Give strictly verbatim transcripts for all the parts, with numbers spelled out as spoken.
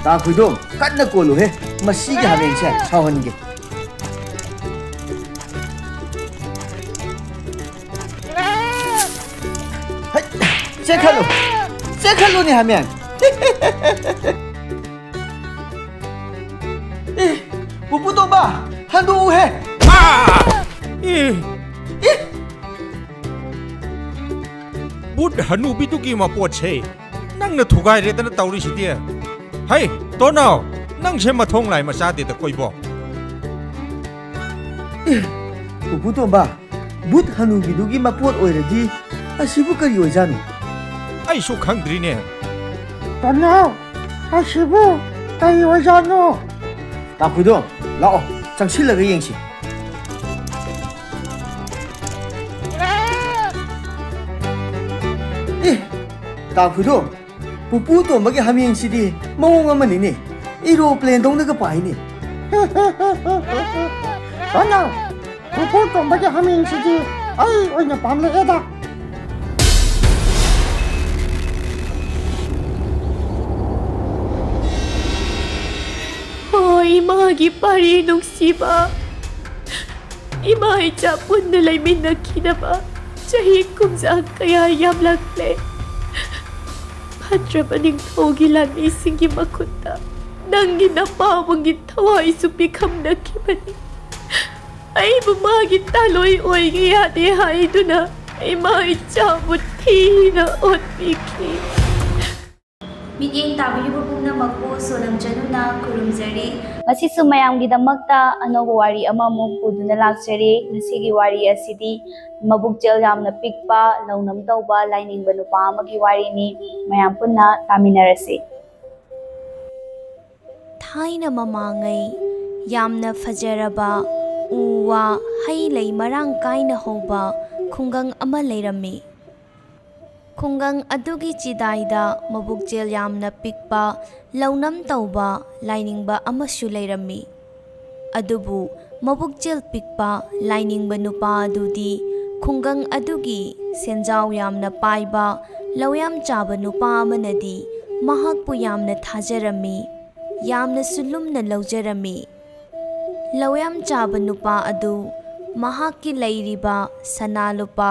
ꯇꯥ ꯈꯣꯏꯗꯣꯝ, ꯀꯟꯅ ꯀꯣꯜꯂꯨꯍꯦ, ꯃꯁꯤꯒꯤ ꯍꯥꯃꯦꯡꯁꯦ ꯁꯥꯎꯍꯟꯒꯦ꯫ ꯍꯩꯠ! ꯆꯦꯟꯈꯠꯂꯨ! ꯆꯦꯟꯈꯠꯂꯨꯅꯦ ꯍꯥꯃꯦꯡ! ꯑꯦ, ꯄꯨꯄꯨ ꯇꯣꯝꯕ, ꯍꯟꯗꯣꯛꯎꯍꯦ! ꯑꯥ! ꯑꯦ! ꯑꯦ! ꯕꯨꯠ ꯍꯅꯨꯕꯤꯗꯨꯒꯤ ꯃꯄꯣꯠꯁꯦ ꯅꯪꯅ ꯊꯨꯒꯥꯏꯔꯦꯗꯅ ꯇꯧꯔꯤꯁꯤꯗꯤ꯫ ꯍꯩ, ꯇꯣꯅꯥꯎ, ꯅꯪꯁꯦ ꯃꯊꯣꯡ ꯂꯥꯏ ꯃꯆꯥꯗꯦꯗ ꯀꯣꯏꯕꯣ꯫ ꯑꯦ, ꯄꯨꯄꯨ ꯇꯣꯝꯕ, ꯕꯨꯠ ꯍꯅꯨꯕꯤꯗꯨꯒꯤ ꯃꯄꯣꯠ ꯑꯣꯏꯔꯗꯤ ꯑꯁꯤꯕꯨ ꯀꯔꯤ ꯑꯣꯏꯖꯥꯠꯅꯣ? ꯑꯩꯁꯨ ꯈꯪꯗ꯭ꯔꯤꯅꯦ꯫ ꯇꯣꯅꯥꯎ, ꯑꯁꯤꯕꯨ ꯀꯔꯤ ꯑꯣꯏꯖꯥꯠꯅꯣ? ꯇꯥꯈꯨꯗꯣ, ꯂꯥꯛꯑꯣ, ꯆꯪꯁꯤꯜꯂꯒ ꯌꯦꯡꯁꯤ꯫ ꯑꯦ, ꯇꯥꯈꯨꯗꯣ, ꯄꯨꯄꯨ ꯇꯣꯝꯕꯒꯤ ꯍꯥꯃꯦꯡꯁꯤꯗꯤ ꯃꯑꯣꯡ ꯑꯃꯅꯤꯅꯦ꯫ ꯑꯦꯔꯣꯄ꯭ꯂꯦꯟꯗꯧꯅꯒ ꯄꯥꯏꯅꯦ꯫ ꯇꯣꯅꯥꯎ, ꯄꯨꯄꯨ ꯇꯣꯝꯕꯒꯤ ꯍꯥꯃꯦꯡꯁꯤꯗꯤ ꯑꯩ ꯑꯣꯏꯅ ꯄꯥꯝꯂꯛꯑꯦꯗ꯫ ꯍꯣ, ꯏꯃꯥꯒꯤ ꯄꯥꯔꯤ ꯅꯨꯡꯁꯤꯕ, ꯏꯃꯥ ꯏꯆꯥ ꯄꯨꯟꯅ ꯂꯩꯃꯤꯟꯅꯈꯤꯗꯕ ꯆꯍꯤ ꯀꯨꯝꯖꯥ ꯀꯌꯥ ꯌꯥꯝꯂꯛꯂꯦ꯫ ꯐꯠꯇ꯭ꯔꯕ ꯅꯤꯡꯊꯧꯒꯤ ꯂꯥꯟꯃꯤꯁꯤꯡꯒꯤ ꯃꯈꯨꯠꯇ ꯅꯪꯒꯤ ꯅꯄꯥꯕꯨꯡꯒꯤ ꯊꯋꯥꯏꯁꯨ ꯄꯤꯈꯝꯅꯈꯤꯕꯅꯤ꯫ ꯑꯩꯕꯨ ꯃꯥꯒꯤ ꯇꯥꯂꯣꯏ ꯑꯣꯏꯒꯦ ꯌꯥꯗꯦ ꯍꯥꯏꯗꯨꯅ ꯏꯃꯥ ꯏꯆꯥꯕꯨ ꯊꯤꯅ ꯑꯣꯠꯄꯤꯈꯤ꯫ ꯃꯤꯠꯌꯦꯡ ꯇꯥꯕꯤꯔꯤꯕ ꯄꯨꯝꯅꯃꯛꯄꯨ ꯁꯣꯅꯝ ꯆꯅꯨꯅ ꯈꯨꯔꯨꯝꯖꯔꯤ꯫ ꯉꯁꯤꯁꯨ ꯃꯌꯥꯝꯒꯤꯗꯃꯛꯇ ꯑꯅꯧꯕ ꯋꯥꯔꯤ ꯑꯃꯃꯨꯛ ꯄꯨꯗꯨꯅ ꯂꯥꯛꯆꯔꯤ꯫ ꯉꯁꯤꯒꯤ ꯋꯥꯔꯤ ꯑꯁꯤꯗꯤ ꯃꯕꯨꯛꯆꯦꯜ ꯌꯥꯝꯅ ꯄꯤꯛꯄ, ꯂꯧꯅꯝ ꯇꯧꯕ, ꯂꯥꯏꯅꯤꯡꯕ ꯅꯨꯄꯥ ꯑꯃꯒꯤ ꯋꯥꯔꯤꯅꯤ꯫ ꯃꯌꯥꯝ ꯄꯨꯟꯅ ꯇꯥꯃꯤꯟꯅꯔꯁꯤ꯫ ꯊꯥꯏꯅ ꯃꯃꯥꯡꯉꯩ ꯌꯥꯝꯅ ꯐꯖꯔꯕ ꯎ ꯋꯥ, ꯍꯩ ꯂꯩ ꯃꯔꯥꯡ ꯀꯥꯏꯅ ꯍꯧꯕ ꯈꯨꯡꯒꯪ ꯑꯃ ꯂꯩꯔꯝꯃꯤ꯫ ꯈꯨꯡꯒꯪ ꯑꯗꯨꯒꯤ ꯆꯤꯗꯥꯏꯗ ꯃꯕꯨꯛꯆꯦꯜ ꯌꯥꯝꯅ ꯄꯤꯛꯄ, ꯂꯧꯅꯝ ꯇꯧꯕ, ꯂꯥꯏꯅꯤꯡꯕ ꯑꯃꯁꯨ ꯂꯩꯔꯝꯃꯤ꯫ ꯑꯗꯨꯕꯨ ꯃꯕꯨꯛꯆꯦꯜ ꯄꯤꯛꯄ ꯂꯥꯏꯅꯤꯡꯕ ꯅꯨꯄꯥ ꯑꯗꯨꯗꯤ ꯈꯨꯡꯒꯪ ꯑꯗꯨꯒꯤ ꯁꯦꯟꯖꯥꯎ ꯌꯥꯝꯅ ꯄꯥꯏꯕ, ꯂꯧꯌꯥꯝ ꯆꯥꯕ ꯅꯨꯄꯥ ꯑꯃꯅꯗꯤ ꯃꯍꯥꯛꯄꯨ ꯌꯥꯝꯅ ꯊꯥꯖꯔꯝꯃꯤ, ꯌꯥꯝꯅꯁꯨ ꯂꯨꯝꯅ ꯂꯧꯖꯔꯝꯃꯤ꯫ ꯂꯧꯌꯥꯝ ꯆꯥꯕ ꯅꯨꯄꯥ ꯑꯗꯨ ꯃꯍꯥꯛꯀꯤ ꯂꯩꯔꯤꯕ ꯁꯅꯥ ꯂꯨꯄꯥ,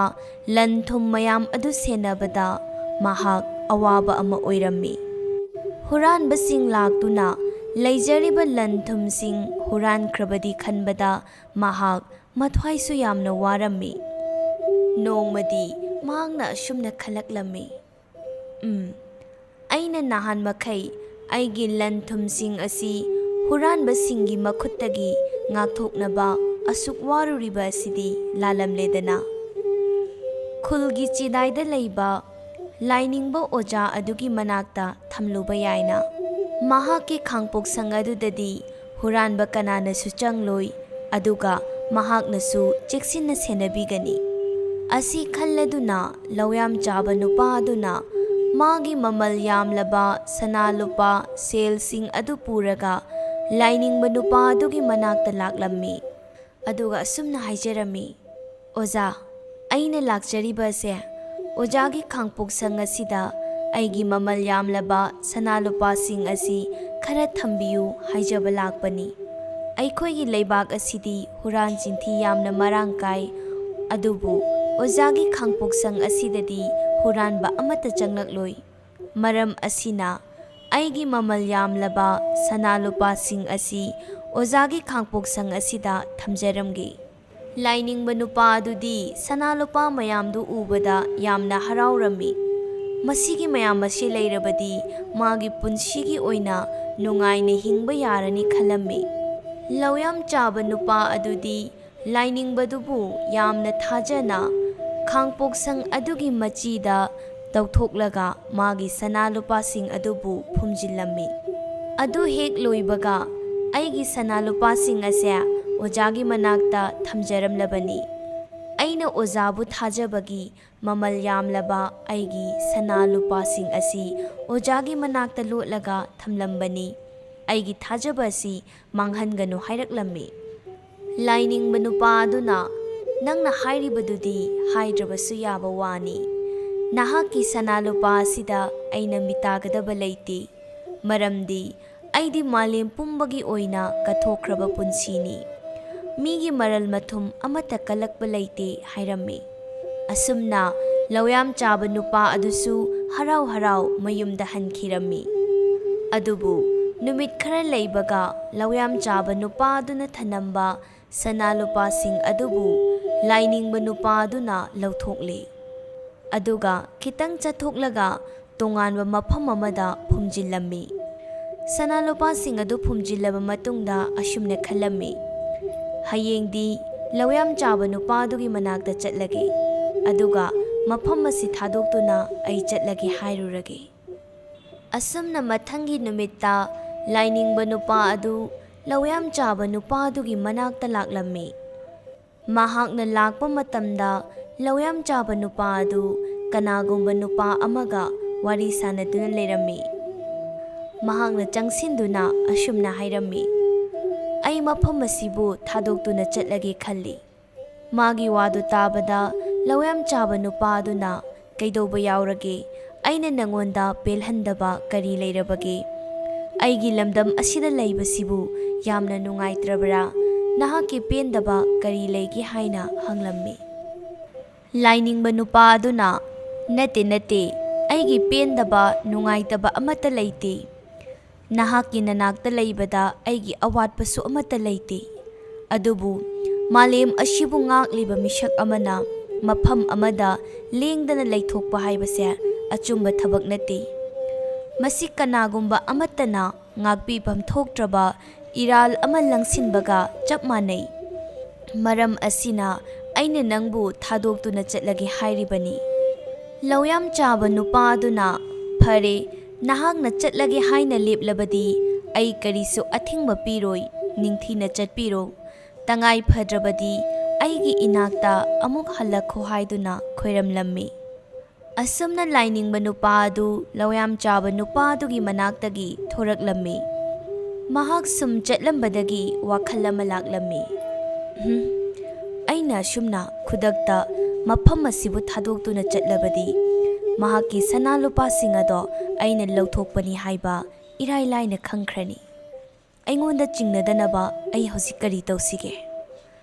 ꯂꯟ ꯊꯨꯝ ꯃꯌꯥꯝ ꯑꯗꯨ ꯁꯦꯟꯅꯕꯗ ꯃꯍꯥꯛ ꯑꯋꯥꯕ ꯑꯃ ꯑꯣꯏꯔꯝꯃꯤ꯫ ꯍꯨꯔꯥꯟꯕꯁꯤꯡ ꯂꯥꯛꯇꯨꯅ ꯂꯩꯖꯔꯤꯕ ꯂꯟ ꯊꯨꯝꯁꯤꯡ ꯍꯨꯔꯥꯟꯈ꯭ꯔꯕꯗꯤ ꯈꯟꯕꯗ ꯃꯍꯥꯛ ꯃꯊ꯭ꯋꯥꯏꯁꯨ ꯌꯥꯝꯅ ꯋꯥꯔꯝꯃꯤ꯫ ꯅꯣꯡꯃꯗꯤ ꯃꯍꯥꯛꯅ ꯑꯁꯨꯝꯅ ꯈꯜꯂꯛꯂꯝꯃꯤ, "ꯎꯝ, ꯑꯩꯅ ꯅꯍꯥꯟ ꯃꯈꯩ ꯑꯩꯒꯤ ꯂꯟ ꯊꯨꯝꯁꯤꯡ ꯑꯁꯤ ꯍꯨꯔꯥꯟꯕꯁꯤꯡꯒꯤ ꯃꯈꯨꯠꯇꯒꯤ ꯉꯥꯛꯊꯣꯛꯅꯕ ꯑꯁꯨꯛ ꯋꯥꯔꯨꯔꯤꯕ ꯑꯁꯤꯗꯤ ꯂꯥꯜꯂꯝꯂꯦꯗꯅ"꯫ ꯈꯨꯜꯒꯤ ꯆꯤꯗꯥꯏꯗ ꯂꯩꯕ ꯂꯥꯏꯅꯤꯡꯕ ꯑꯣꯖꯥ ꯑꯗꯨꯒꯤ ꯃꯅꯥꯛꯇ ꯊꯝꯂꯨꯕ ꯌꯥꯏꯅ꯫ ꯃꯍꯥꯛꯀꯤ ꯈꯥꯡꯄꯣꯛꯁꯪ ꯑꯗꯨꯗꯗꯤ ꯍꯨꯔꯥꯟꯕ ꯀꯅꯥꯅꯁꯨ ꯆꯪꯂꯣꯏ, ꯑꯗꯨꯒ ꯃꯍꯥꯛꯅꯁꯨ ꯆꯦꯛꯁꯤꯟꯅ ꯁꯦꯟꯅꯕꯤꯒꯅꯤ꯫ ꯑꯁꯤ ꯈꯜꯂꯗꯨꯅ ꯂꯧꯌꯥꯝ ꯆꯥꯕ ꯅꯨꯄꯥ ꯑꯗꯨꯅ ꯃꯥꯒꯤ ꯃꯃꯜ ꯌꯥꯝꯂꯕ ꯁꯅꯥ ꯂꯨꯄꯥ ꯁꯦꯜꯁꯤꯡ ꯑꯗꯨ ꯄꯨꯔꯒ ꯂꯥꯏꯅꯤꯡꯕ ꯅꯨꯄꯥ ꯑꯗꯨꯒꯤ ꯃꯅꯥꯛꯇ ꯂꯥꯛꯂꯝꯃꯤ꯫ ꯑꯗꯨꯒ ꯑꯁꯨꯝꯅ ꯍꯥꯏꯖꯔꯝꯃꯤ, "ꯑꯣꯖꯥ, ꯑꯩꯅ ꯂꯥꯛꯆꯔꯤꯕ ꯑꯁꯦ ꯑꯣꯖꯥꯒꯤ ꯈꯥꯡꯄꯣꯛꯁꯪ ꯑꯁꯤꯗ ꯑꯩꯒꯤ ꯃꯃꯜ ꯌꯥꯝꯂꯕ ꯁꯅꯥ ꯂꯨꯄꯥꯁꯤꯡ ꯑꯁꯤ ꯈꯔ ꯊꯝꯕꯤꯌꯨ ꯍꯥꯏꯖꯕ ꯂꯥꯛꯄꯅꯤ꯫ ꯑꯩꯈꯣꯏꯒꯤ ꯂꯩꯕꯥꯛ ꯑꯁꯤꯗꯤ ꯍꯨꯔꯥꯟ ꯆꯤꯟꯊꯤ ꯌꯥꯝꯅ ꯃꯔꯥꯡ ꯀꯥꯏ, ꯑꯗꯨꯕꯨ ꯑꯣꯖꯥꯒꯤ ꯈꯥꯡꯄꯣꯛꯁꯪ ꯑꯁꯤꯗꯗꯤ ꯍꯨꯔꯥꯟꯕ ꯑꯃꯠꯇ ꯆꯪꯂꯛꯂꯣꯏ꯫ ꯃꯔꯝ ꯑꯁꯤꯅ ꯑꯩꯒꯤ ꯃꯃꯜ ꯌꯥꯝꯂꯕ ꯁꯅꯥ ꯂꯨꯄꯥꯁꯤꯡ ꯑꯁꯤ ꯑꯣꯖꯥꯒꯤ ꯈꯥꯡꯄꯣꯛꯁꯪ ꯑꯁꯤꯗ ꯊꯝꯖꯔꯝꯒꯦ"꯫ ꯂꯥꯏꯅꯤꯡꯕ ꯅꯨꯄꯥ ꯑꯗꯨꯗꯤ ꯁꯅꯥ ꯂꯨꯄꯥ ꯃꯌꯥꯝꯗꯨ ꯎꯕꯗ ꯌꯥꯝꯅ ꯍꯔꯥꯎꯔꯝꯃꯤ꯫ ꯃꯁꯤꯒꯤ ꯃꯌꯥꯝ ꯑꯁꯤ ꯂꯩꯔꯕꯗꯤ ꯃꯥꯒꯤ ꯄꯨꯟꯁꯤꯒꯤ ꯑꯣꯏꯅ ꯅꯨꯡꯉꯥꯏꯅ ꯍꯤꯡꯕ ꯌꯥꯔꯅꯤ ꯈꯜꯂꯝꯃꯤ꯫ ꯂꯧꯌꯥꯝ ꯆꯥꯕ ꯅꯨꯄꯥ ꯑꯗꯨꯗꯤ ꯂꯥꯏꯅꯤꯡꯕꯗꯨꯕꯨ ꯌꯥꯝꯅ ꯊꯥꯖꯅ ꯈꯥꯡꯄꯣꯛꯁꯪ ꯑꯗꯨꯒꯤ ꯃꯆꯤꯗ ꯇꯧꯊꯣꯛꯂꯒ ꯃꯥꯒꯤ ꯁꯅꯥ ꯂꯨꯄꯥꯁꯤꯡ ꯑꯗꯨꯕꯨ ꯐꯨꯝꯖꯤꯜꯂꯝꯃꯤ꯫ ꯑꯗꯨ ꯍꯦꯛ ꯂꯣꯏꯕꯒ, "ꯑꯩꯒꯤ ꯁꯅꯥ ꯂꯨꯄꯥꯁꯤꯡ ꯑꯁꯦ ꯑꯣꯖꯥꯒꯤ ꯃꯅꯥꯛꯇ ꯊꯝꯖꯔꯝꯂꯕꯅꯤ꯫ ꯑꯩꯅ ꯑꯣꯖꯥꯕꯨ ꯊꯥꯖꯕꯒꯤ ꯃꯃꯜ ꯌꯥꯝꯂꯕ ꯑꯩꯒꯤ ꯁꯅꯥ ꯂꯨꯄꯥꯁꯤꯡ ꯑꯁꯤ ꯑꯣꯖꯥꯒꯤ ꯃꯅꯥꯛꯇ ꯂꯣꯠꯂꯒ ꯊꯝꯂꯝꯕꯅꯤ꯫ ꯑꯩꯒꯤ ꯊꯥꯖꯕ ꯑꯁꯤ ꯃꯥꯡꯍꯟꯒꯅꯨ" ꯍꯥꯏꯔꯛꯂꯝꯃꯤ꯫ ꯂꯥꯏꯅꯤꯡꯕ ꯅꯨꯄꯥ ꯑꯗꯨꯅ, "ꯅꯪꯅ ꯍꯥꯏꯔꯤꯕꯗꯨꯗꯤ ꯍꯥꯏꯗ꯭ꯔꯕꯁꯨ ꯌꯥꯕ ꯋꯥꯅꯤ꯫ "ꯅꯍꯥꯛꯀꯤ ꯁꯅꯥ ꯂꯨꯄꯥ ꯑꯁꯤꯗ ꯑꯩꯅ ꯃꯤꯇꯥꯒꯗꯕ ꯂꯩꯇꯦ, ꯃꯔꯝꯗꯤ ꯑꯩꯗꯤ ꯃꯥꯂꯦꯝ ꯄꯨꯝꯕꯒꯤ ꯑꯣꯏꯅ ꯀꯠꯊꯣꯛꯈ꯭ꯔꯕ ꯄꯨꯟꯁꯤꯅꯤ꯫ ꯃꯤꯒꯤ ꯃꯔꯜ ꯃꯊꯨꯝ ꯑꯃꯠꯇ ꯀꯜꯂꯛꯄ ꯂꯩꯇꯦ" ꯍꯥꯏꯔꯝꯃꯤ꯫ ꯑꯁꯨꯝꯅ ꯂꯧꯌꯥꯝ ꯆꯥꯕ ꯅꯨꯄꯥ ꯑꯗꯨꯁꯨ ꯍꯔꯥꯎ ꯍꯔꯥꯎ ꯃꯌꯨꯝꯗ ꯍꯟꯈꯤꯔꯝꯃꯤ꯫ ꯑꯗꯨꯕꯨ ꯅꯨꯃꯤꯠ ꯈꯔ ꯂꯩꯕꯒ ꯂꯧꯌꯥꯝ ꯆꯥꯕ ꯅꯨꯄꯥ ꯑꯗꯨꯅ ꯊꯅꯝꯕ ꯁꯅꯥ ꯂꯨꯄꯥꯁꯤꯡ ꯑꯗꯨꯕꯨ ꯂꯥꯏꯅꯤꯡꯕ ꯅꯨꯄꯥ ꯑꯗꯨꯅ ꯂꯧꯊꯣꯛꯂꯦ꯫ ꯑꯗꯨꯒ ꯈꯤꯇꯪ ꯆꯠꯊꯣꯛꯂꯒ ꯇꯣꯉꯥꯟꯕ ꯃꯐꯝ ꯑꯃꯗ ꯐꯨꯝꯖꯤꯜꯂꯝꯃꯤ꯫ ꯁꯅꯥ ꯂꯨꯄꯥꯁꯤꯡ ꯑꯗꯨ ꯐꯨꯝꯖꯤꯜꯂꯕ ꯃꯇꯨꯡꯗ ꯑꯁꯨꯝꯅ ꯈꯜꯂꯝꯃꯤ, "ꯍꯌꯦꯡꯗꯤ ꯂꯧꯌꯥꯝ ꯆꯥꯕ ꯅꯨꯄꯥ ꯑꯗꯨꯒꯤ ꯃꯅꯥꯛꯇ ꯆꯠꯂꯒꯦ, ꯑꯗꯨꯒ ꯃꯐꯝ ꯑꯁꯤ ꯊꯥꯗꯣꯛꯇꯨꯅ ꯑꯩ ꯆꯠꯂꯒꯦ" ꯍꯥꯏꯔꯨꯔꯒꯦ꯫ ꯑꯁꯨꯝꯅ ꯃꯊꯪꯒꯤ ꯅꯨꯃꯤꯠꯇ ꯂꯥꯏꯅꯤꯡꯕ ꯅꯨꯄꯥ ꯑꯗꯨ ꯂꯧꯌꯥꯝ ꯆꯥꯕ ꯅꯨꯄꯥ ꯑꯗꯨꯒꯤ ꯃꯅꯥꯛꯇ ꯂꯥꯛꯂꯝꯃꯤ꯫ ꯃꯍꯥꯛꯅ ꯂꯥꯛꯄ ꯃꯇꯝꯗ ꯂꯧꯌꯥꯝ ꯆꯥꯕ ꯅꯨꯄꯥ ꯑꯗꯨ ꯀꯅꯥꯒꯨꯝꯕ ꯅꯨꯄꯥ ꯑꯃꯒ ꯋꯥꯔꯤ ꯁꯥꯅꯗꯨꯅ ꯂꯩꯔꯝꯃꯤ꯫ ꯃꯍꯥꯛꯅ ꯆꯪꯁꯤꯟꯗꯨꯅ ꯑꯁꯨꯝꯅ ꯍꯥꯏꯔꯝꯃꯤ, "ꯑꯩ ꯃꯐꯝ ꯑꯁꯤꯕꯨ ꯊꯥꯗꯣꯛꯇꯨꯅ ꯆꯠꯂꯒꯦ ꯈꯜꯂꯤ"꯫ ꯃꯥꯒꯤ ꯋꯥꯗꯨ ꯇꯥꯕꯗ ꯂꯧꯌꯥꯝ ꯆꯥꯕ ꯅꯨꯄꯥ ꯑꯗꯨꯅ, "ꯀꯩꯗꯧꯕ ꯌꯥꯎꯔꯒꯦ? ꯑꯩꯅ ꯅꯉꯣꯟꯗ ꯄꯦꯜꯍꯟꯗꯕ ꯀꯔꯤ ꯂꯩꯔꯕꯒꯦ? ꯑꯩꯒꯤ ꯂꯝꯗꯝ ꯑꯁꯤꯗ ꯂꯩꯕꯁꯤꯕꯨ ꯌꯥꯝꯅ ꯅꯨꯡꯉꯥꯏꯇ꯭ꯔꯕ꯭ꯔꯥ? ꯅꯍꯥꯛꯀꯤ ꯄꯦꯟꯗꯕ ꯀꯔꯤ ꯂꯩꯒꯦ?" ꯍꯥꯏꯅ ꯍꯪꯂꯝꯃꯤ꯫ ꯂꯥꯏꯅꯤꯡꯕ ꯅꯨꯄꯥ ꯑꯗꯨꯅ, "ꯅꯠꯇꯦ, ꯅꯠꯇꯦ, ꯑꯩꯒꯤ ꯄꯦꯟꯗꯕ, ꯅꯨꯡꯉꯥꯏꯇꯕ ꯑꯃꯠꯇ ꯂꯩꯇꯦ꯫ ꯅꯍꯥꯛꯀꯤ ꯅꯅꯥꯛꯇ ꯂꯩꯕꯗ ꯑꯩꯒꯤ ꯑꯋꯥꯠꯄꯁꯨ ꯑꯃꯠꯇ ꯂꯩꯇꯦ꯫ ꯑꯗꯨꯕꯨ ꯃꯥꯂꯦꯝ ꯑꯁꯤꯕꯨ ꯉꯥꯛꯂꯤꯕ ꯃꯤꯁꯛ ꯑꯃꯅ ꯃꯐꯝ ꯑꯃꯗ ꯂꯦꯡꯗꯅ ꯂꯩꯊꯣꯛꯄ ꯍꯥꯏꯕꯁꯦ ꯑꯆꯨꯝꯕ ꯊꯕꯛ ꯅꯠꯇꯦ꯫ ꯃꯁꯤ ꯀꯅꯥꯒꯨꯝꯕ ꯑꯃꯠꯇꯅ ꯉꯥꯛꯄꯤꯐꯝ ꯊꯣꯛꯇ꯭ꯔꯕ ꯏꯔꯥꯜ ꯑꯃ ꯂꯪꯁꯤꯟꯕꯒ ꯆꯞ ꯃꯥꯟꯅꯩ꯫ ꯃꯔꯝ ꯑꯁꯤꯅ ꯑꯩꯅ ꯅꯪꯕꯨ ꯊꯥꯗꯣꯛꯇꯨꯅ ꯆꯠꯂꯒꯦ ꯍꯥꯏꯔꯤꯕꯅꯤ"꯫ ꯂꯧꯌꯥꯝ ꯆꯥꯕ ꯅꯨꯄꯥ ꯑꯗꯨꯅ, "ꯐꯔꯦ, ꯅꯍꯥꯛꯅ ꯆꯠꯂꯒꯦ ꯍꯥꯏꯅ ꯂꯦꯞꯂꯕꯗꯤ ꯑꯩ ꯀꯔꯤꯁꯨ ꯑꯊꯤꯡꯕ ꯄꯤꯔꯣꯏ, ꯅꯤꯡꯊꯤꯅ ꯆꯠꯄꯤꯔꯣ꯫ ꯇꯉꯥꯏ ꯐꯗ꯭ꯔꯕꯗꯤ ꯑꯩꯒꯤ ꯏꯅꯥꯛꯇ ꯑꯃꯨꯛ ꯍꯜꯂꯛꯈꯣ" ꯍꯥꯏꯗꯨꯅ ꯈꯣꯏꯔꯝꯂꯝꯃꯤ꯫ ꯑꯁꯨꯝꯅ ꯂꯥꯏꯅꯤꯡꯕ ꯅꯨꯄꯥ ꯑꯗꯨ ꯂꯧꯌꯥꯝ ꯆꯥꯕ ꯅꯨꯄꯥ ꯑꯗꯨꯒꯤ ꯃꯅꯥꯛꯇꯒꯤ ꯊꯣꯔꯛꯂꯝꯃꯤ꯫ ꯃꯍꯥꯛ ꯁꯨꯝ ꯆꯠꯂꯝꯕꯗꯒꯤ ꯋꯥꯈꯜ ꯑꯃ ꯂꯥꯛꯂꯝꯃꯤ꯫ "ꯍꯨꯝ, ꯑꯩꯅ ꯑꯁꯨꯝꯅ ꯈꯨꯗꯛꯇ ꯃꯐꯝ ꯑꯁꯤꯕꯨ ꯊꯥꯗꯣꯛꯇꯨꯅ ꯆꯠꯂꯕꯗꯤ ꯃꯍꯥꯛꯀꯤ ꯁꯅꯥ ꯂꯨꯄꯥꯁꯤꯡ ꯑꯗꯣ ꯑꯩꯅ ꯂꯧꯊꯣꯛꯄꯅꯤ ꯍꯥꯏꯕ ꯏꯔꯥꯏ ꯂꯥꯏꯅ ꯈꯪꯈ꯭ꯔꯅꯤ꯫ ꯑꯩꯉꯣꯟꯗ ꯆꯤꯡꯅꯗꯅꯕ ꯑꯩ ꯍꯧꯖꯤꯛ ꯀꯔꯤ ꯇꯧꯁꯤꯒꯦ?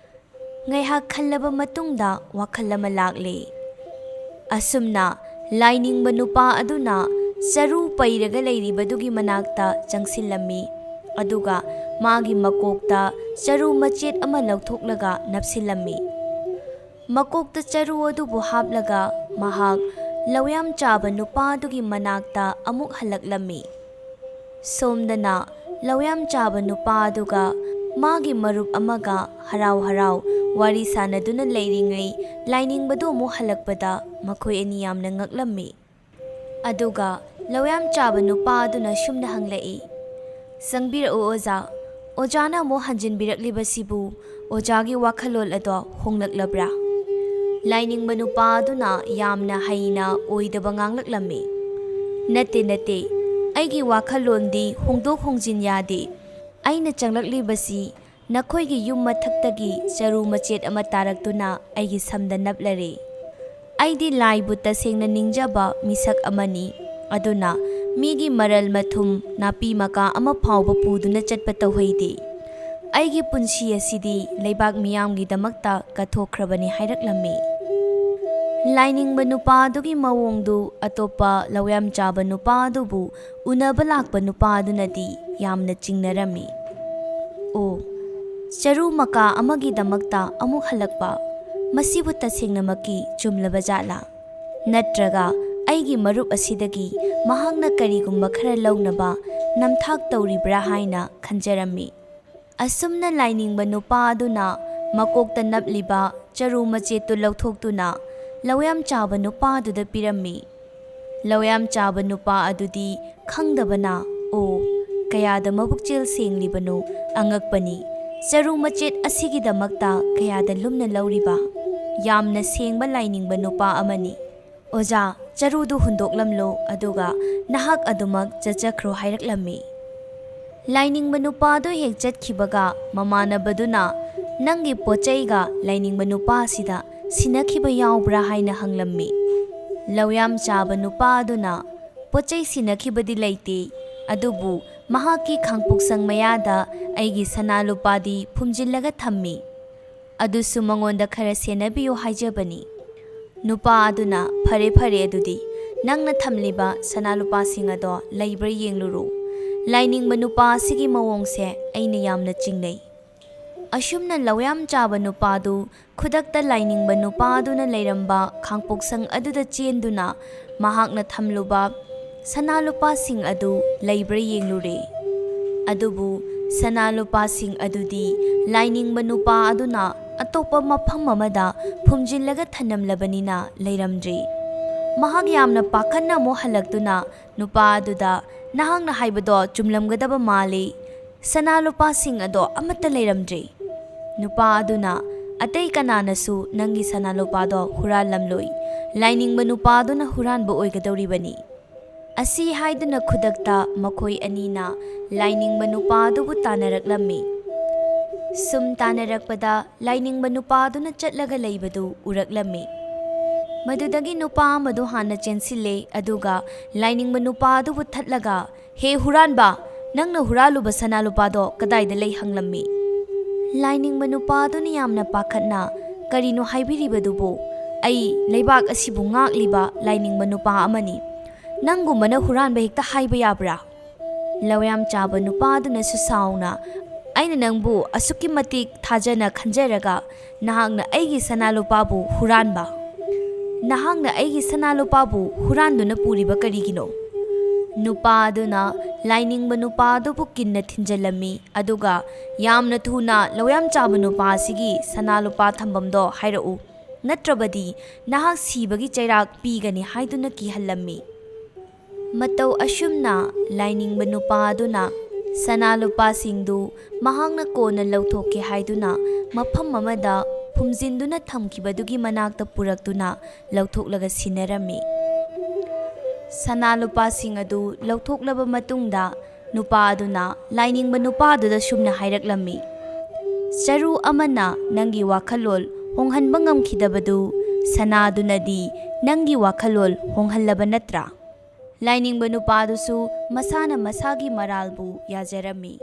ꯉꯥꯏꯍꯥꯛ ꯈꯜꯂꯕ ꯃꯇꯨꯡꯗ ꯋꯥꯈꯜ ꯑꯃ ꯂꯥꯛꯂꯦ꯫ ꯑꯁꯨꯝꯅ ꯂꯥꯏꯅꯤꯡꯕ ꯅꯨꯄꯥ ꯑꯗꯨꯅ ꯆꯔꯨ ꯄꯩꯔꯒ ꯂꯩꯔꯤꯕꯗꯨꯒꯤ ꯃꯅꯥꯛꯇ ꯆꯪꯁꯤꯜꯂꯝꯃꯤ꯫ ꯑꯗꯨꯒ ꯃꯥꯒꯤ ꯃꯀꯣꯛꯇ ꯆꯔꯨ ꯃꯆꯦꯠ ꯑꯃ ꯂꯧꯊꯣꯛꯂꯒ ꯅꯞꯁꯤꯜꯂꯝꯃꯤ꯫ ꯃꯀꯣꯛꯇ ꯆꯔꯨ ꯑꯗꯨꯕꯨ ꯍꯥꯞꯂꯒ ꯃꯍꯥꯛ ꯂꯧꯌꯥꯝ ꯆꯥꯕ ꯅꯨꯄꯥꯗꯨꯒꯤ ꯃꯅꯥꯛꯇ ꯑꯃꯨꯛ ꯍꯜꯂꯛꯂꯝꯃꯤ꯫ ꯁꯣꯝꯗꯅ ꯂꯧꯌꯥꯝ ꯆꯥꯕ ꯅꯨꯄꯥ ꯑꯗꯨꯒ ꯃꯥꯒꯤ ꯃꯔꯨꯞ ꯑꯃꯒ ꯍꯔꯥꯎ ꯍꯔꯥꯎ ꯋꯥꯔꯤ ꯁꯥꯟꯅꯗꯨꯅ ꯂꯩꯔꯤꯉꯩ, ꯂꯥꯏꯅꯤꯡꯕꯗꯨ ꯑꯃꯨꯛ ꯍꯜꯂꯛꯄꯗ ꯃꯈꯣꯏ ꯑꯅꯤ ꯌꯥꯝꯅ ꯉꯛꯂꯝꯃꯤ꯫ ꯑꯗꯨꯒ ꯂꯧꯌꯥꯝ ꯆꯥꯕ ꯅꯨꯄꯥ ꯑꯗꯨꯅ ꯁꯨꯝꯅ ꯍꯪꯂꯛꯏ, "ꯆꯪꯕꯤꯔꯛꯎ ꯑꯣꯖꯥ꯫ ꯑꯣꯖꯥꯅ ꯑꯃꯨꯛ ꯍꯟꯖꯤꯟꯕꯤꯔꯛꯂꯤꯕꯁꯤꯕꯨ ꯑꯣꯖꯥꯒꯤ ꯋꯥꯈꯜꯂꯣꯟ ꯑꯗꯣ ꯍꯣꯡꯂꯛꯂꯕ꯭ꯔꯥ?" ꯂꯥꯏꯅꯤꯡꯕ ꯅꯨꯄꯥ ꯑꯗꯨꯅ ꯌꯥꯝꯅ ꯍꯩꯅ ꯑꯣꯏꯗꯕ ꯉꯥꯡꯂꯛꯂꯝꯃꯤ꯫ "ꯅꯠꯇꯦ, ꯅꯠꯇꯦ, ꯑꯩꯒꯤ ꯋꯥꯈꯜꯂꯣꯟꯗꯤ ꯍꯣꯡꯗꯣꯛ ꯍꯣꯡꯖꯤꯟ ꯌꯥꯗꯦ꯫ ꯑꯩꯅ ꯆꯪꯂꯛꯂꯤꯕꯁꯤ ꯅꯈꯣꯏꯒꯤ ꯌꯨꯝ ꯃꯊꯛꯇꯒꯤ ꯆꯔꯨ ꯃꯆꯦꯠ ꯑꯃ ꯇꯥꯔꯛꯇꯨꯅ ꯑꯩꯒꯤ ꯁꯝꯗ ꯅꯞꯂꯔꯦ꯫ ꯑꯩꯗꯤ ꯂꯥꯏꯕꯨ ꯇꯁꯦꯡꯅ ꯅꯤꯡꯖꯕ ꯃꯤꯁꯛ ꯑꯃꯅꯤ꯫ ꯑꯗꯨꯅ ꯃꯤꯒꯤ ꯃꯔꯜ ꯃꯊꯨꯝ, ꯅꯥꯄꯤ ꯃꯀꯥ ꯑꯃ ꯐꯥꯎꯕ ꯄꯨꯗꯨꯅ ꯆꯠꯄ ꯇꯧꯍꯩꯗꯦ꯫ ꯑꯩꯒꯤ ꯄꯨꯟꯁꯤ ꯑꯁꯤꯗꯤ ꯂꯩꯕꯥꯛ ꯃꯤꯌꯥꯝꯒꯤꯗꯃꯛꯇ ꯀꯠꯊꯣꯛꯈ꯭ꯔꯕꯅꯤ" ꯍꯥꯏꯔꯛꯂꯝꯃꯤ꯫ ꯂꯥꯏꯅꯤꯡꯕ ꯅꯨꯄꯥ ꯑꯗꯨꯒꯤ ꯃꯑꯣꯡꯗꯨ ꯑꯇꯣꯞꯄ ꯂꯧꯌꯥꯝ ꯆꯥꯕ ꯅꯨꯄꯥ ꯑꯗꯨꯕꯨ ꯎꯅꯕ ꯂꯥꯛꯄ ꯅꯨꯄꯥ ꯑꯗꯨꯅꯗꯤ ꯌꯥꯝꯅ ꯆꯤꯡꯅꯔꯝꯃꯤ꯫ "ꯑꯣ, ꯆꯔꯨ ꯃꯀꯥ ꯑꯃꯒꯤꯗꯃꯛꯇ ꯑꯃꯨꯛ ꯍꯜꯂꯛꯄ, ꯃꯁꯤꯕꯨ ꯇꯁꯦꯡꯅꯃꯛꯀꯤ ꯆꯨꯝꯂꯕ ꯖꯥꯠꯂꯥ? ꯅꯠꯇ꯭ꯔꯒ ꯑꯩꯒꯤ ꯃꯔꯨꯞ ꯑꯁꯤꯗꯒꯤ ꯃꯍꯥꯛꯅ ꯀꯔꯤꯒꯨꯝꯕ ꯈꯔ ꯂꯧꯅꯕ ꯅꯝꯊꯥꯛ ꯇꯧꯔꯤꯕ꯭ꯔꯥ?" ꯍꯥꯏꯅ ꯈꯟꯖꯔꯝꯃꯤ꯫ ꯑꯁꯨꯝꯅ ꯂꯥꯏꯅꯤꯡꯕ ꯅꯨꯄꯥ ꯑꯗꯨꯅ ꯃꯀꯣꯛꯇ ꯅꯞꯂꯤꯕ ꯆꯔꯨ ꯃꯆꯦꯠꯇꯨ ꯂꯧꯊꯣꯛꯇꯨꯅ ꯂꯧꯌꯥꯝ ꯆꯥꯕ ꯅꯨꯄꯥ ꯑꯗꯨꯗ ꯄꯤꯔꯝꯃꯤ꯫ ꯂꯧꯌꯥꯝ ꯆꯥꯕ ꯅꯨꯄꯥ ꯑꯗꯨꯗꯤ ꯈꯪꯗꯕꯅ, ꯑꯣ, ꯀꯌꯥꯗ ꯃꯕꯨꯛꯆꯦꯜ ꯁꯦꯡꯂꯤꯕꯅꯣ, ꯑꯉꯛꯄꯅꯤ꯫ ꯆꯔꯨ ꯃꯆꯦꯠ ꯑꯁꯤꯒꯤꯗꯃꯛꯇ ꯀꯌꯥꯗ ꯂꯨꯝꯅ ꯂꯧꯔꯤꯕ? ꯌꯥꯝꯅ ꯁꯦꯡꯕ ꯂꯥꯏꯅꯤꯡꯕ ꯅꯨꯄꯥ ꯑꯃꯅꯤ꯫ "ꯑꯣꯖꯥ, ꯆꯔꯨꯗꯨ ꯍꯨꯟꯗꯣꯛꯂꯝꯂꯣ, ꯑꯗꯨꯒ ꯅꯍꯥꯛ ꯑꯗꯨꯃꯛ ꯆꯠꯆꯈ꯭ꯔꯣ" ꯍꯥꯏꯔꯛꯂꯝꯃꯤ꯫ ꯂꯥꯏꯅꯤꯡꯕ ꯅꯨꯄꯥꯗꯨ ꯍꯦꯛ ꯆꯠꯈꯤꯕꯒ ꯃꯃꯥꯟꯅꯕꯗꯨꯅ, "ꯅꯪꯒꯤ ꯄꯣꯠꯆꯩꯒ ꯂꯥꯏꯅꯤꯡꯕ ꯅꯨꯄꯥ ꯑꯁꯤꯗ ꯁꯤꯟꯅꯈꯤꯕ ꯌꯥꯎꯕ꯭ꯔꯥ?" ꯍꯥꯏꯅ ꯍꯪꯂꯝꯃꯤ꯫ ꯂꯧꯌꯥꯝ ꯆꯥꯕ ꯅꯨꯄꯥ ꯑꯗꯨꯅ, "ꯄꯣꯠꯆꯩ ꯁꯤꯟꯅꯈꯤꯕꯗꯤ ꯂꯩꯇꯦ, ꯑꯗꯨꯕꯨ ꯃꯍꯥꯛꯀꯤ ꯈꯥꯡꯄꯣꯛꯁꯪ ꯃꯌꯥꯗ ꯑꯩꯒꯤ ꯁꯅꯥ ꯂꯨꯄꯥꯗꯤ ꯐꯨꯝꯖꯤꯜꯂꯒ ꯊꯝꯃꯤ꯫ ꯑꯗꯨꯁꯨ ꯃꯉꯣꯟꯗ ꯈꯔ ꯁꯦꯟꯅꯕꯤꯌꯨ ꯍꯥꯏꯖꯕꯅꯤ"꯫ ꯅꯨꯄꯥ ꯑꯗꯨꯅ, "ꯐꯔꯦ, ꯐꯔꯦ, ꯑꯗꯨꯗꯤ ꯅꯪꯅ ꯊꯝꯂꯤꯕ ꯁꯅꯥ ꯂꯨꯄꯥꯁꯤꯡ ꯑꯗꯣ ꯂꯩꯕ꯭ꯔꯥ ꯌꯦꯡꯂꯨꯔꯣ꯫ ꯂꯥꯏꯅꯤꯡꯕ ꯅꯨꯄꯥ ꯑꯁꯤꯒꯤ ꯃꯑꯣꯡꯁꯦ ꯑꯩꯅ ꯌꯥꯝꯅ ꯆꯤꯡꯅꯩ"꯫ ꯑꯁꯨꯝꯅ ꯂꯧꯌꯥꯝ ꯆꯥꯕ ꯅꯨꯄꯥꯗꯨ ꯈꯨꯗꯛꯇ ꯂꯥꯏꯅꯤꯡꯕ ꯅꯨꯄꯥ ꯑꯗꯨꯅ ꯂꯩꯔꯝꯕ ꯈꯥꯡꯄꯣꯛꯁꯪ ꯑꯗꯨꯗ ꯆꯦꯟꯗꯨꯅ ꯃꯍꯥꯛꯅ ꯊꯝꯂꯨꯕ ꯁꯅꯥ ꯂꯨꯄꯥꯁꯤꯡ ꯑꯗꯨ ꯂꯩꯕ꯭ꯔꯥ ꯌꯦꯡꯂꯨꯔꯦ꯫ ꯑꯗꯨꯕꯨ ꯁꯅꯥ ꯂꯨꯄꯥꯁꯤꯡ ꯑꯗꯨꯗꯤ ꯂꯥꯏꯅꯤꯡꯕ ꯅꯨꯄꯥ ꯑꯗꯨꯅ ꯑꯇꯣꯞꯄ ꯃꯐꯝ ꯑꯃꯗ ꯐꯨꯝꯖꯤꯜꯂꯒ ꯊꯅꯝꯂꯕꯅꯤꯅ ꯂꯩꯔꯝꯗ꯭ꯔꯦ꯫ ꯃꯍꯥꯛ ꯌꯥꯝꯅ ꯄꯥꯈꯠꯅ ꯑꯃꯨꯛ ꯍꯜꯂꯛꯇꯨꯅ ꯅꯨꯄꯥ ꯑꯗꯨꯗ, "ꯅꯍꯥꯛꯅ ꯍꯥꯏꯕꯗꯣ ꯆꯨꯝꯂꯝꯒꯗꯕ ꯃꯥꯜꯂꯤ꯫ ꯁꯅꯥ ꯂꯨꯄꯥꯁꯤꯡ ꯑꯗꯣ ꯑꯃꯠꯇ ꯂꯩꯔꯝꯗ꯭ꯔꯦ"꯫ ꯅꯨꯄꯥ ꯑꯗꯨꯅ, "ꯑꯇꯩ ꯀꯅꯥꯅꯁꯨ ꯅꯪꯒꯤ ꯁꯅꯥ ꯂꯨꯄꯥꯗꯣ ꯍꯨꯔꯥꯜꯂꯝꯂꯣꯏ꯫ ꯂꯥꯏꯅꯤꯡꯕ ꯅꯨꯄꯥ ꯑꯗꯨꯅ ꯍꯨꯔꯥꯟꯕ ꯑꯣꯏꯒꯗꯧꯔꯤꯕꯅꯤ"꯫ ꯑꯁꯤ ꯍꯥꯏꯗꯨꯅ ꯈꯨꯗꯛꯇ ꯃꯈꯣꯏ ꯑꯅꯤꯅ ꯂꯥꯏꯅꯤꯡꯕ ꯅꯨꯄꯥ ꯑꯗꯨꯕꯨ ꯇꯥꯟꯅꯔꯛꯂꯝꯃꯤ꯫ ꯁꯨꯝ ꯇꯥꯟꯅꯔꯛꯄꯗ ꯂꯥꯏꯅꯤꯡꯕ ꯅꯨꯄꯥ ꯑꯗꯨꯅ ꯆꯠꯂꯒ ꯂꯩꯕꯗꯨ ꯎꯔꯛꯂꯝꯃꯤ꯫ ꯃꯗꯨꯗꯒꯤ ꯅꯨꯄꯥ ꯑꯃꯗꯨ ꯍꯥꯟꯅ ꯆꯦꯟꯁꯤꯜꯂꯦ, ꯑꯗꯨꯒ ꯂꯥꯏꯅꯤꯡꯕ ꯅꯨꯄꯥ ꯑꯗꯨꯕꯨ ꯊꯠꯂꯒ, "ꯍꯦ ꯍꯨꯔꯥꯟꯕ, ꯅꯪꯅ ꯍꯨꯔꯥꯜꯂꯨꯕ ꯁꯅꯥ ꯂꯨꯄꯥꯗꯣ ꯀꯗꯥꯏꯗ ꯂꯩ?" ꯍꯪꯂꯝꯃꯤ꯫ ꯂꯥꯏꯅꯤꯡꯕ ꯅꯨꯄꯥ ꯑꯗꯨꯅ ꯌꯥꯝꯅ ꯄꯥꯈꯠꯅ, "ꯀꯔꯤꯅꯣ ꯍꯥꯏꯕꯤꯔꯤꯕꯗꯨꯕꯨ? ꯑꯩ ꯂꯩꯕꯥꯛ ꯑꯁꯤꯕꯨ ꯉꯥꯛꯂꯤꯕ ꯂꯥꯏꯅꯤꯡꯕ ꯅꯨꯄꯥ ꯑꯃꯅꯤ꯫ ꯅꯪꯒꯨꯝꯕꯅ ꯍꯨꯔꯥꯟꯕ ꯍꯦꯛꯇ ꯍꯥꯏꯕ ꯌꯥꯕ꯭ꯔꯥ?" ꯂꯧꯌꯥꯝ ꯆꯥꯕ ꯅꯨꯄꯥ ꯑꯗꯨꯅꯁꯨ ꯁꯥꯎꯅ, "ꯑꯩꯅ ꯅꯪꯕꯨ ꯑꯁꯨꯛꯀꯤ ꯃꯇꯤꯛ ꯊꯥꯖꯅ ꯈꯟꯖꯔꯒ ꯅꯍꯥꯛꯅ ꯑꯩꯒꯤ ꯁꯅꯥ ꯂꯨꯄꯥꯕꯨ ꯍꯨꯔꯥꯟꯕ? ꯅꯍꯥꯛꯅ ꯑꯩꯒꯤ ꯁꯅꯥ ꯂꯨꯄꯥꯕꯨ ꯍꯨꯔꯥꯟꯗꯨꯅ ꯄꯨꯔꯤꯕ ꯀꯔꯤꯒꯤꯅꯣ?" ꯅꯨꯄꯥ ꯑꯗꯨꯅ ꯂꯥꯏꯅꯤꯡꯕ ꯅꯨꯄꯥ ꯑꯗꯨꯕꯨ ꯀꯤꯟꯅ ꯊꯤꯟꯖꯤꯜꯂꯝꯃꯤ, ꯑꯗꯨꯒ, "ꯌꯥꯝꯅ ꯊꯨꯅ ꯂꯧꯌꯥꯝ ꯆꯥꯕ ꯅꯨꯄꯥ ꯑꯁꯤꯒꯤ ꯁꯅꯥ ꯂꯨꯄꯥ ꯊꯝꯐꯝꯗꯣ ꯍꯥꯏꯔꯛꯎ, ꯅꯠꯇ꯭ꯔꯕꯗꯤ ꯅꯍꯥꯛ ꯁꯤꯕꯒꯤ ꯆꯩꯔꯥꯛ ꯄꯤꯒꯅꯤ" ꯍꯥꯏꯗꯨꯅ ꯀꯤꯍꯜꯂꯝꯃꯤ꯫ ꯃꯇꯧ ꯑꯁꯨꯝꯅ ꯂꯥꯏꯅꯤꯡꯕ ꯅꯨꯄꯥ ꯑꯗꯨꯅ ꯁꯅꯥ ꯂꯨꯄꯥꯁꯤꯡꯗꯨ ꯃꯍꯥꯛꯅ ꯀꯣꯟꯅ ꯂꯧꯊꯣꯛꯀꯦ ꯍꯥꯏꯗꯨꯅ ꯃꯐꯝ ꯑꯃꯗ ꯐꯨꯝꯖꯤꯟꯗꯨꯅ ꯊꯝꯈꯤꯕꯗꯨꯒꯤ ꯃꯅꯥꯛꯇ ꯄꯨꯔꯛꯇꯨꯅ ꯂꯧꯊꯣꯛꯂꯒ ꯁꯤꯟꯅꯔꯝꯃꯤ꯫ ꯁꯅꯥ ꯂꯨꯄꯥꯁꯤꯡ ꯑꯗꯨ ꯂꯧꯊꯣꯛꯂꯕ ꯃꯇꯨꯡꯗ ꯅꯨꯄꯥ ꯑꯗꯨꯅ ꯂꯥꯏꯅꯤꯡꯕ ꯅꯨꯄꯥ ꯑꯗꯨꯗ ꯁꯨꯝꯅ ꯍꯥꯏꯔꯛꯂꯝꯃꯤ, "ꯆꯔꯨ ꯑꯃꯅ ꯅꯪꯒꯤ ꯋꯥꯈꯜꯂꯣꯟ ꯍꯣꯡꯍꯟꯕ ꯉꯝꯈꯤꯗꯕꯗꯨ ꯁꯅꯥꯗꯨꯅꯗꯤ ꯅꯪꯒꯤ ꯋꯥꯈꯜꯂꯣꯟ ꯍꯣꯡꯍꯜꯂꯕ ꯅꯠꯇ꯭ꯔꯥ? ꯂꯥꯏꯅꯤꯡꯕ ꯅꯨꯄꯥꯗꯨꯁꯨ ꯃꯁꯥꯅ ꯃꯁꯥꯒꯤ ꯃꯔꯥꯜꯕꯨ ꯌꯥꯖꯔꯝꯃꯤ꯫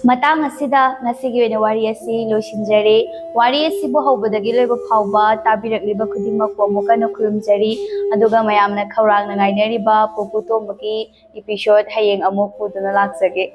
ꯃꯇꯥꯡ ꯑꯁꯤꯗ ꯉꯁꯤꯒꯤ ꯑꯣꯏꯅ ꯋꯥꯔꯤ ꯑꯁꯤ ꯂꯣꯏꯁꯤꯟꯖꯔꯦ꯫ ꯋꯥꯔꯤ ꯑꯁꯤꯕꯨ ꯍꯧꯕꯗꯒꯤ ꯂꯣꯏꯕ ꯐꯥꯎꯕ ꯇꯥꯕꯤꯔꯛꯂꯤꯕ ꯈꯨꯗꯤꯡꯃꯛꯄꯨ ꯑꯃꯨꯛ ꯍꯟꯅ ꯈꯨꯔꯨꯝꯖꯔꯤ꯫ ꯑꯗꯨꯒ ꯃꯌꯥꯝꯅ ꯈꯧꯔꯥꯡꯅ ꯉꯥꯏꯅꯔꯤꯕ ꯄꯨꯄꯨ ꯇꯣꯝꯕꯒꯤ episode ꯍꯌꯦꯡ ꯑꯃꯨꯛ ꯄꯨꯗꯨꯅ ꯂꯥꯛꯆꯒꯦ꯫